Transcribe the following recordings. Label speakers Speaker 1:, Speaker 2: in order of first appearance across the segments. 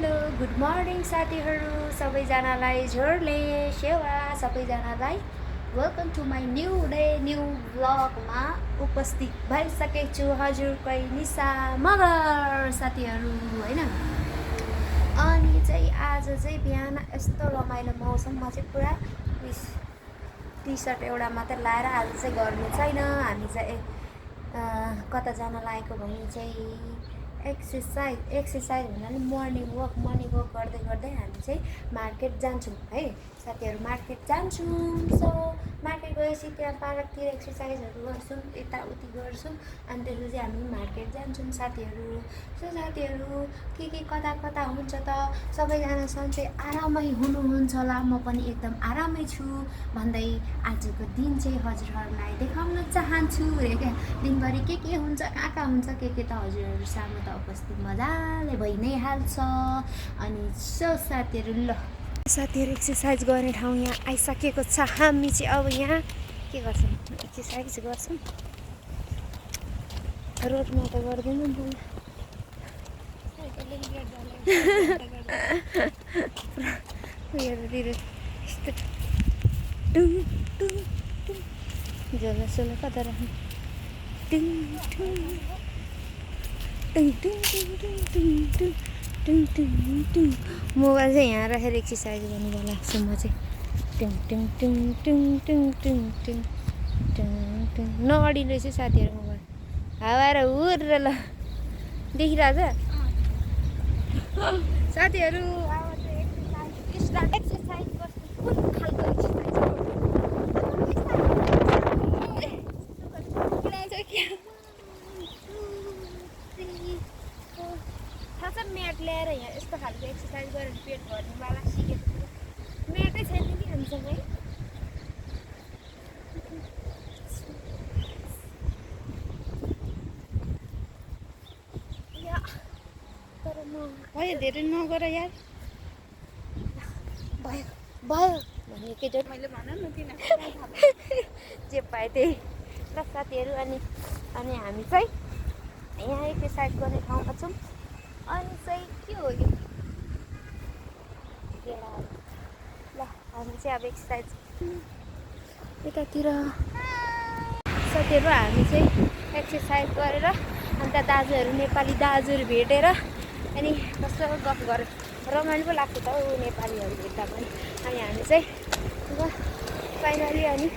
Speaker 1: Hello good morning साथीहरू सबैजनालाई झोरले सेवा सबैजनालाई welcome to my new day new ब्लगमा उपस्थित भइसकेको छु हजुरकै निशा मगर साथीहरू होइन। अनि चाहिँ आज चाहिँ बिहान यस्तो रमाइलो मौसममा चाहिँ पुरा टी सर्ट एउटा मात्रै लाएर आज चाहिँ गर्नु छैन। हामी चाहिँ कता जान लागेको भने चाहिँ एक्सर्साइज भन्नाले मर्निङ वक गर्दै गर्दै हामी चाहिँ मार्केट जान्छौँ है साथीहरू। मार्केट जान्छौँ सो मार्केट गएपछि त्यहाँ पार्कतिर एक्सर्साइजहरू गर्छौँ यताउति गर्छौँ अनि त्यसपछि हामी मार्केट जान्छौँ साथीहरू। सो साथीहरू के कता कता हुन्छ त सबैजना सन्चै आरामै हुनुहुन्छ होला, म पनि एकदम आरामै छु भन्दै आजको दिन चाहिँ हजुरहरूलाई देखाउन चाहन्छु क्या। दिनभरि के हुन्छ कहाँ हुन्छ के त हजुरहरू सामु त उपस्थित मजाले भइ नै हाल्छ। अनि सो साथीहरू ल साथीहरू एक्सर्साइज गर्ने ठाउँ यहाँ आइसकेको छ। हामी चाहिँ अब यहाँ के गर्छौँ एक्सर्साइज गर्छौँ। रोडमा त गर्दैनौँ उयोतिर यस्तो झोलासोला कता राख्नु मोबाइल चाहिँ यहाँ राखेर एक्सर्साइज गर्नु लाग्छ म चाहिँ नअडिने रहेछ साथीहरू मोबाइल हावा र हुर ल देखिरहेछ साथीहरू। अब चाहिँ एक्सर्साइज गर्छु कुन खालको एक्सर्साइज थाहा छ म्याट ल्याएर यहाँ यस्तो खालको एक्सर्साइज गरेर पेट भर्नेवाला सिकेको छु। म्याटै छैन कि हामीसँगै तर म भयो धेरै नगर यार भयो भयो भन्ने के मैले भन न किन जे पाएँ त्यही ल साथीहरू। अनि हामी चाहिँ यहाँ एक्सर्साइज गर्ने ठाउँमा छौँ। अनि चाहिँ के हो यो ल हामी चाहिँ अब एक्सर्साइज यतातिर साथीहरू हामी चाहिँ एक्सर्साइज गरेर अन्त दाजुहरू नेपाली दाजुहरू भेटेर अनि कस्तो गफ गरेर रमाइलो पो लाग्छ त ऊ नेपालीहरू भेट्दा पनि। अनि हामी चाहिँ फाइनली अनि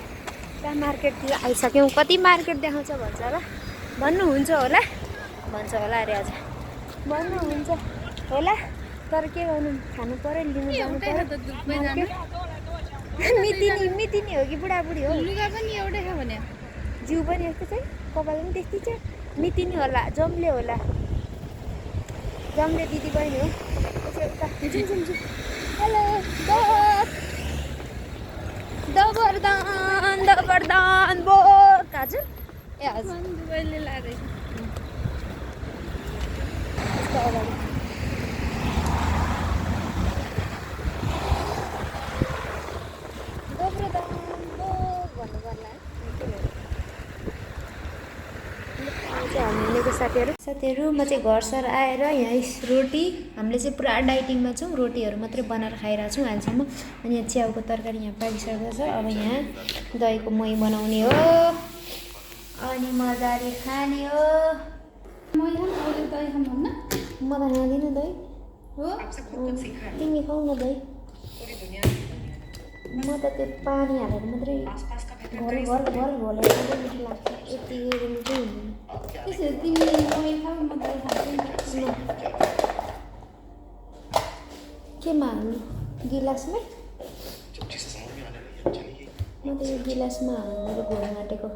Speaker 1: त्यहाँ मार्केटतिर आइसक्यौँ। कति मार्केट देखाउँछ भन्छ होला भन्नुहुन्छ होला अरे आज भन्नुहुन्छ होला तर के गर्नु खानु पऱ्यो लिनु जानु पऱ्यो। मितिनी हो कि बुढाबुढी हो लुगा पनि एउटै छ भने जिउ पनि यस्तो चाहिँ कपाल पनि त्यस्तै छ मितिनी होला जम्ले होला जम्ले दिदी बहिनी हो। हेलो दबरदान बोक हजुर ए हजुर दुबईले लाएर अगाडि साथीहरू म चाहिँ घर सर आएर यहाँ रोटी हामीले चाहिँ पुरा डाइटिङमा छौँ, रोटीहरू मात्रै बनाएर खाइरहेको छौँ अहिलेसम्म। अनि यहाँ च्याउको तरकारी यहाँ पाकिसकेको छ। अब यहाँ दहीको मही बनाउने हो अनि मजाले खाने हो। म त खाँदिनँ दही हो तिमी खाऊ न दही म त त्यो पानी हालेर मात्रै घर घोलेर मिठो लाग्छ यति मिठै हुँदैन। त्यसो तिमी मही खाऊ म दही खान्छु केमा हाल्नु गिलासमै म त यो गिलासमा हाल्नु घोल्न आँटेको।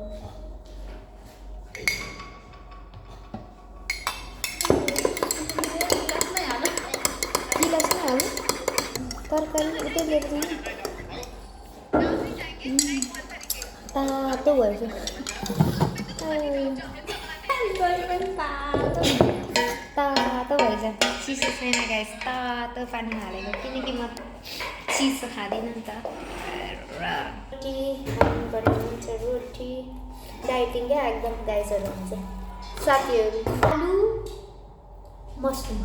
Speaker 1: गिलासमै हाल्नु तरकारी उतै लिएर जानु तातो भएछ तातो भएछ चिसो छैन गाइस तातो पानी हालेको किनकि म चिसो खाँदिनँ नि त। रोटी खानुपर्ने हुन्छ रोटी डाइटिङ क्या एकदम गाइसहरू हुन्छ साथीहरू। आलु मसरुम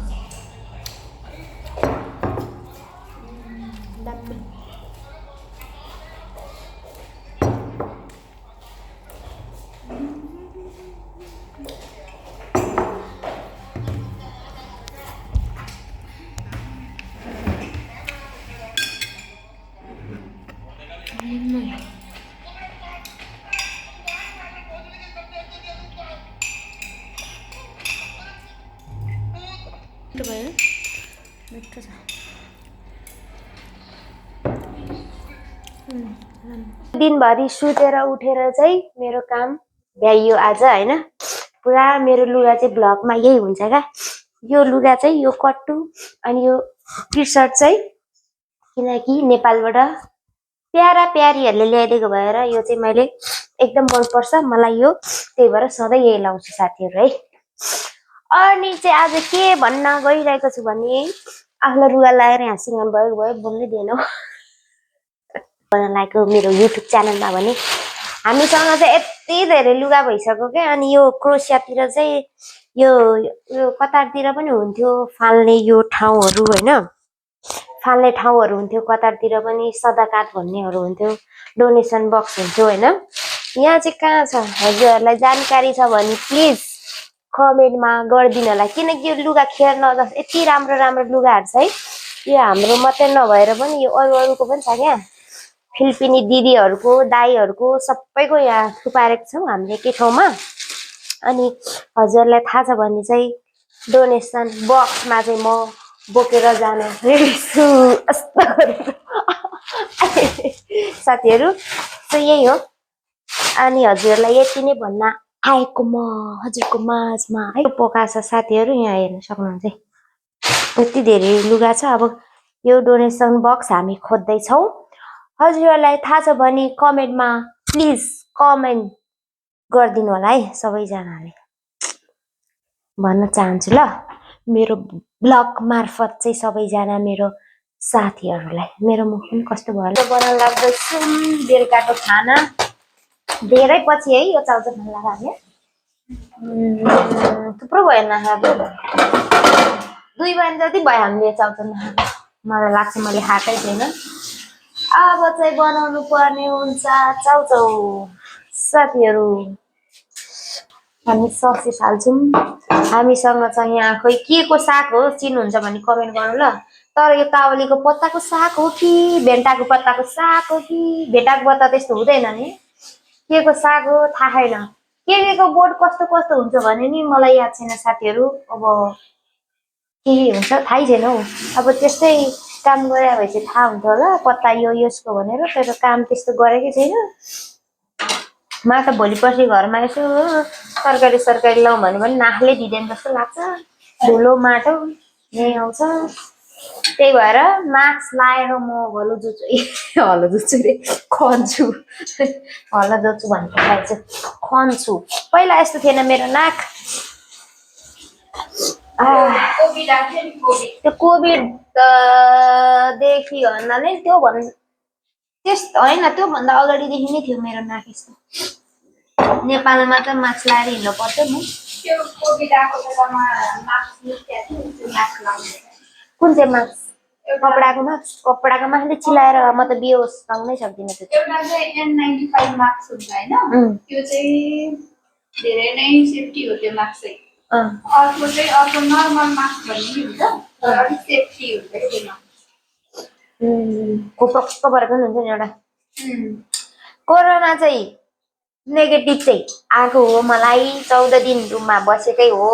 Speaker 1: मिठो छ। दिनभरि सुतेर उठेर चाहिँ मेरो काम भ्याइयो आज होइन। पुरा मेरो लुगा चाहिँ भ्लगमा यही हुन्छ क्या। यो लुगा चाहिँ यो कट्टु अनि यो टी सर्ट चाहिँ किनकि नेपालबाट प्यारा प्यारीहरूले ल्याइदिएको भएर यो चाहिँ मैले एकदम मनपर्छ मलाई यो, त्यही भएर सधैँ यही लाउँछु साथीहरू है। अनि चाहिँ आज के भन्न गइरहेको छु भने आफूलाई लुगा लगाएर यहाँ सिँगार भयो बोल्नै दिएन लागेको मेरो युट्युब च्यानलमा भने हामीसँग चाहिँ यति धेरै लुगा भइसक्यो क्या। अनि यो क्रोसियातिर चाहिँ यो कतारतिर पनि हुन्थ्यो फाल्ने यो ठाउँहरू होइन, फाल्ने ठाउँहरू हुन्थ्यो कतारतिर पनि, सदाकात भन्नेहरू हुन्थ्यो, डोनेसन बक्स हुन्थ्यो होइन। यहाँ चाहिँ कहाँ छ? हजुरहरूलाई जानकारी छ भने प्लिज कमेन्टमा गरिदिनु होला, किनकि यो लुगा खेर नजाओस्। यति राम्रो राम्रो लुगाहरू छ है, यो हाम्रो मात्रै नभएर पनि यो अरूको पनि छ क्या। फिलिपिनी दिदीहरूको दाईहरूको सबैको यहाँ थुपारेको छौँ हामीले एकै ठाउँमा। अनि हजुरलाई थाहा छ भने चाहिँ डोनेसन बक्समा चाहिँ म बोकेर जान रेडी छु साथीहरू। त यही हो। अनि हजुरलाई यति नै भन्न आएको म हजुरको माझमा है। पोका छ साथीहरू, यहाँ हेर्न सक्नुहुन्छ यति धेरै लुगा छ। अब यो डोनेसन बक्स हामी खोज्दैछौँ। हजुरहरूलाई थाहा छ भने कमेन्टमा प्लिज कमेन्ट गरिदिनु होला है सबैजनाले भन्न चाहन्छु ल, मेरो ब्लग मार्फत चाहिँ सबैजना मेरो साथीहरूलाई। मेरो मुख पनि कस्तो भयो बनाउन लाग्दैछु बेलुकाको खाना धेरै पछि है। यो चाउचाउ खान लाग्यो थुप्रो भयो नखाएको, 2 बजी जति भयो हामीले चाउचाउ नखाएको। मलाई लाग्छ मैले खाएकै छैन। अब चाहिँ बनाउनु पर्ने हुन्छ चाउचाउ साथीहरू। हामी ससेस हाल्छौँ। हामीसँग चाहिँ यहाँ खोइ के को साग हो चिन्नुहुन्छ भने कमेन्ट गर्नु ल। तर यो काउलीको पत्ताको साग हो कि भेन्टाको पत्ताको साग हो कि, भेन्टाको पत्ता त्यस्तो हुँदैन नि, के को साग हो थाहा छैन। के को बोट कस्तो कस्तो हुन्छ भने नि मलाई याद छैन साथीहरू। अब के हुन्छ थाहै छैन हौ। अब त्यस्तै काम गरे भएपछि थाहा हुन्छ होला पत्ता यो यसको भनेर, तर काम त्यस्तो गरेकै छैन। म त भोलि पर्सि घरमा यसो तरकारी सरकारी लाउँ भने पनि नाखले दिँदैन जस्तो लाग्छ, धुलो माटो यही आउँछ। त्यही भएर मास्क लाएर म हलो जोड्छु रे खन्छु हलो जोड्छु भनेको चाहिँ खन्छु। पहिला यस्तो थिएन मेरो नाक। त्यो कोभिड देखि भन्नाले त्यस्तो होइन, त्योभन्दा अगाडिदेखि नै थियो मेरो नाक यस्तो। नेपालमा त मास्क लगाएर हिँड्नु पर्थ्यो नि। कुन चाहिँ मास्क? कपडाको मास्क? कपडाको मास्कले चिलाएर म त बेहोस लाउनै सक्दिनँ। त्यो
Speaker 2: एउटा चाहिँ N95 मास्क हुन्छ होइन, त्यो चाहिँ धेरै नै सेफ्टी हो त्यो मास्क चाहिँ। अर्को नर्मल मास्क भन्ने हुन्छ, तर अलिक सेफ्टी हुन्छ त्यसमा।
Speaker 1: कस्तो गरेको हुन्छ नि एउटा। कोरोना चाहिँ नेगेटिभ चाहिँ आएको हो मलाई, 14 दिन रुममा बसेकै हो।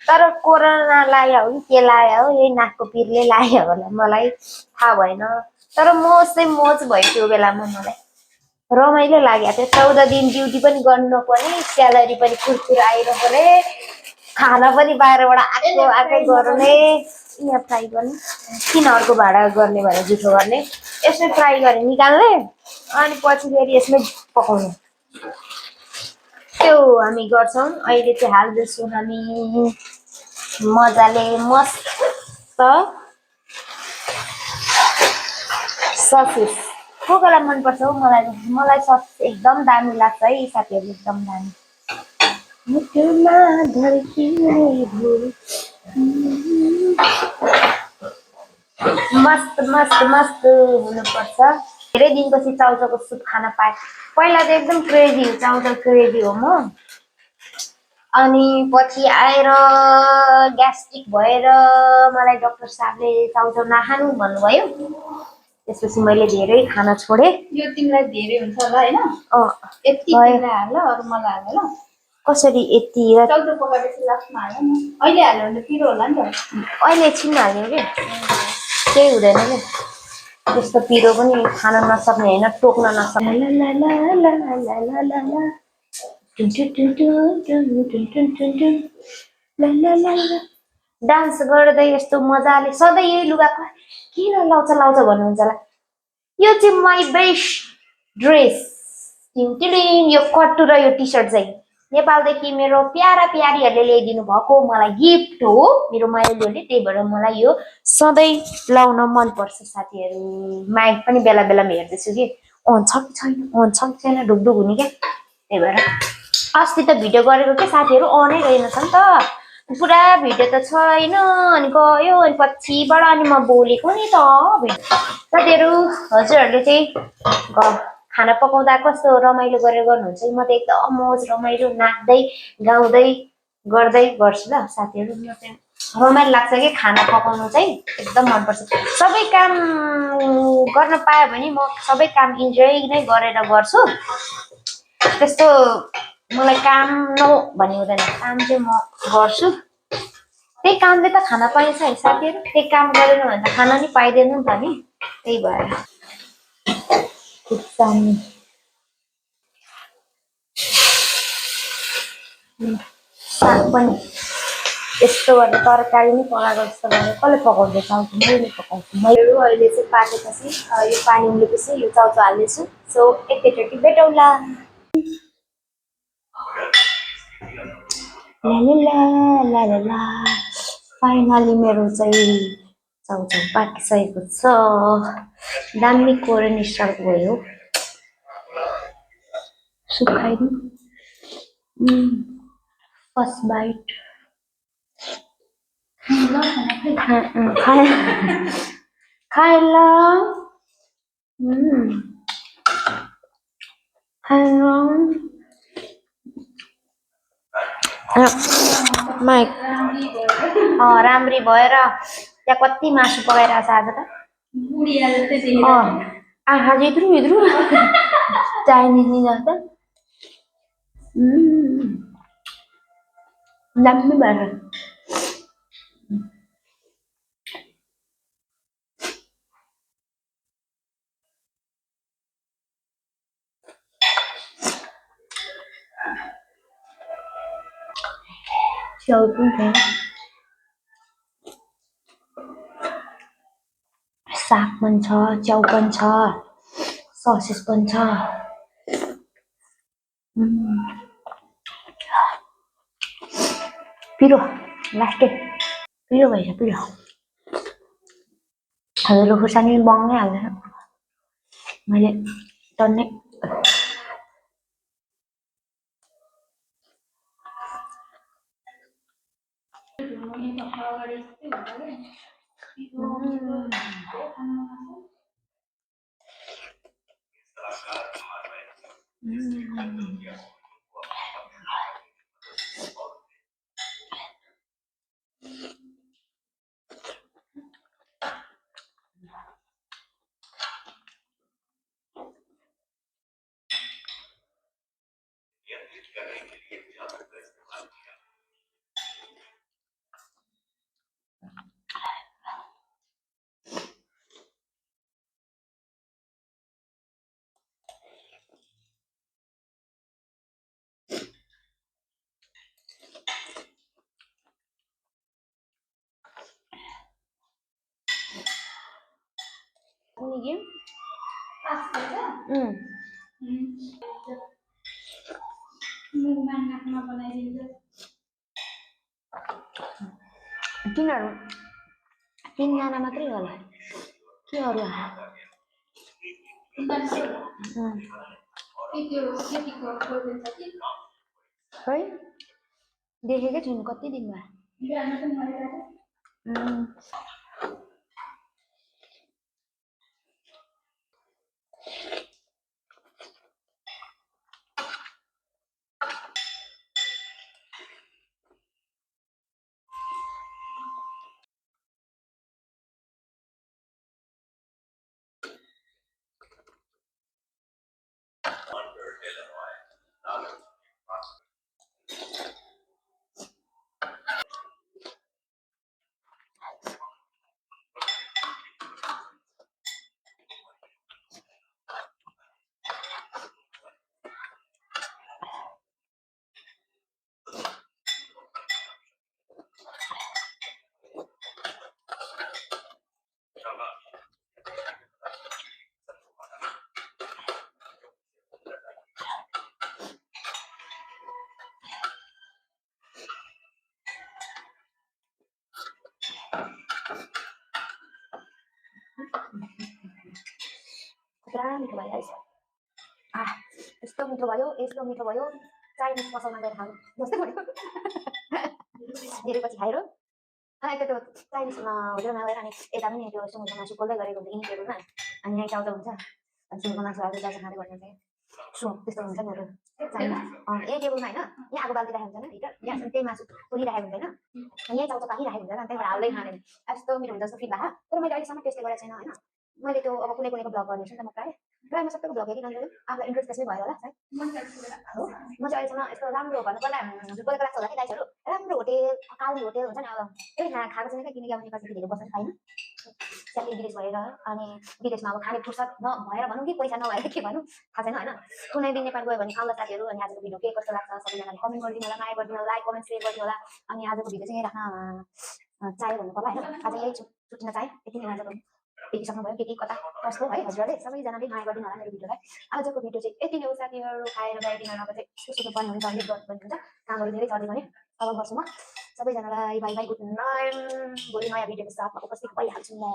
Speaker 1: तर कोरोना लाग्यो हो कि के लाग्यो हो, यही नाकको पिरले लाग्यो होला मलाई थाहा भएन। तर मोज चाहिँ मोज भयो त्यो बेलामा, मलाई रमाइलो लाग्यो थियो। 14 दिन ड्युटी पनि गर्नु नपर्ने, स्यालेरी पनि कुरकुर आइरहने, खाना पनि बाहिरबाट आएकै गर्ने। यहाँ फ्राई गर्ने, किन अर्को भाडा गर्ने भनेर जुठो गर्ने, यसमै फ्राई गरेर निकाल्ने अनि पछि फेरि यसमै पकाउने, त्यो हामी गर्छौँ। अहिले चाहिँ हाल्दैछौँ हामी मजाले मस्त ससेस। को कोलाई मनपर्छ हौ? मलाई ससेस एकदम दामी लाग्छ है साथीहरू, एकदम दामी। मस्त मस्त मस्त हुनुपर्छ। धेरै दिनपछि चाउचाउको सुप खान पाएँ। पहिला त एकदम क्रेजी चाउचाउ क्रेजी हो म, अनि पछि आएर ग्यास्ट्रिक भएर मलाई डाक्टर साहबले चाउचाउ नखानु भन्नुभयो। त्यसपछि मैले धेरै खान छोडेँ।
Speaker 2: यो तिमीलाई धेरै हुन्छ होला होइन, यति तिमीलाई हाल अरू मलाई हाल ल।
Speaker 1: कसरी यति
Speaker 2: चौधो पकाएपछि लास्टमा हाल्यो नि अहिले हाल्यो भने पिरो होला नि त
Speaker 1: अहिले एकछिन हाल्यो कि केही हुँदैन कि त्यस्तो पिरो पनि खान नसक्ने होइन टोक्न नसक्ने डान्स गर्दै यस्तो मजाले सधैँ यही लुगा किन लाउँछ लाउँछ भन्नुहुन्छ होला यो चाहिँ माई बेस्ट ड्रेस यो कट्टु र यो टी सर्ट चाहिँ नेपालदेखि मेरो प्यारा प्यारीहरूले ल्याइदिनु भएको मलाई गिफ्ट हो मेरो माइलीहरूले त्यही भएर मलाई यो सधैँ लाउन मनपर्छ साथीहरू माइक पनि बेला बेलामा हेर्दैछु कि अन छ कि छैन ढुकढुक हुने क्या त्यही भएर अस्ति त भिडियो गरेको के साथीहरू अनै रहेनछ नि त पुरा भिडियो त छैन अनि गयो अनि पछिबाट अनि म बोलेको नि त साथीहरू हजुरहरूले चाहिँ खाना पकाउँदा कस्तो रमाइलो गरेर गर्नुहुन्छ म त एकदम मौज रमाइलो नाच्दै गाउँदै गर्दै गर्छु ल साथीहरू म चाहिँ रमाइलो लाग्छ कि खाना पकाउनु चाहिँ एकदम मनपर्छ सबै काम गर्न पायो भने म सबै काम इन्जोय नै गरेर गर्छु त्यस्तो मलाई काम भन्ने हुँदैन काम चाहिँ म गर्छु त्यही कामले त खाना पाइन्छ है साथीहरू त्यही काम गरेन भने त खाना नि पाइँदैन नि त नि त्यही भएर साग पनि यस्तो गरेर तरकारी नै पकाएको जस्तो गरेर कसले पकाउँदैछ मैले पकाउँछु मैले अहिले चाहिँ पाकेपछि यो पानी उम्लेपछि यो चाउचाउ हाल्दैछु सो एकैचोटि भेटौँला फाइनली मेरो चाहिँ चाउचाउ पाकिसकेको छ दामी कोरियन स्टाइल गयो सुकाइदिउँ फर्स्ट बाइट खाएला माइक राम्री भएर त्यहाँ कति मासु पकाइरहेको छ आज त आँखा जित्रु इत्रु चाइनिज नि जस्तो दामी भएर च्याउ पनि छैन साग पनि छ च्याउ पनि छ ससेज पनि छ पिरो लास्टै पिरो भएछ पिरो हजुरले खुर्सानी बङ्गै हाल्दैन मैले टन्नै उनी तिनीहरू तीनजना मात्रै होला के अरू है देखेकै छैन कति दिन भयो पुरा मिठो भइरहेछ यस्तो मिठो भयो चाइनिज पसलमा गएर खानु जस्तै भयो धेरै पछि खाएर त्यो चाइनिज होटलमा गएर अनि यता पनि त्यो सुँगुरको मासु पोल्दै गरेको हुन्छ यहीँ टेबलमा अनि यहीँ चाउचाउ हुन्छ अनि सुँगुरको मासु हाल्दै चाउचाउ खाँदै गर्नु चाहिँ त्यस्तो हुन्छ नि होटल चाइनिज यही टेबलमा होइन यहाँ आगो बाल्दिरहेको हुन्छ भित्र यहाँ त्यही मासु पोलिरहेको हुन्छ होइन यहीँ चाउचाउ पाकिरहेको हुन्छ त्यहाँबाट हाल्दै खाने यस्तो मिठो हुन्छ जस्तो फिल भएको तर मैले अहिलेसम्म टेस्ट गरेको छैन होइन मैले त्यो अब कुनैको ब्लग गर्नेछु नि त म प्रायः म सबैको ब्लग हेरिरहन्छु आफूलाई इन्ट्रेस्ट त्यसमै भयो होला सायद हो म चाहिँ अहिलेसम्म यस्तो राम्रो भन्नुपर्दा बोलेको लाग्छ होला कि दाइजहरू राम्रो होटेल काली होटेल हुन्छ नि अब त्यही खाएको छैन क्या किनकि अब नेपाल धेरै बस्न पाइनँ स्यालेरी विदेश भएर अनि विदेशमा अब खाने फुर्सद नभएर भनौँ कि पैसा नभएर के भनौँ थाहा छैन होइन कुनै दिन नेपाल गयो भने आउँदा साथीहरू अनि आजको भिडियो के कस्तो लाग्छ सबैजनाले कमेन्ट गरिदिनु होला माया गरिदिनु होला लाइक कमेन्ट सेयर गरिदिनु होला अनि आजको भिडियो चाहिँ यहीँ राख्न चाह्यो भन्नु पर्ला होइन आज यही छुट्टिन चाहे यति नै आजको देखिसक्नुभयो के कता कस्तो है हजुरहरूले सबैजनाले माया गरिदिनु होला मेरो भिडियोलाई आजको भिडियो चाहिँ यति नै हो साथीहरू खाएर गएर डिनरमा चाहिँ सुत्नु पर्ने हुन्छ अलिक गर्नु पर्ने हुन्छ कामहरू धेरै छ भने अब गर्छु म सबैजनालाई बाई बाई गुड नाइट भोलि नयाँ भिडियोको साथमा उपस्थित भइहाल्छु म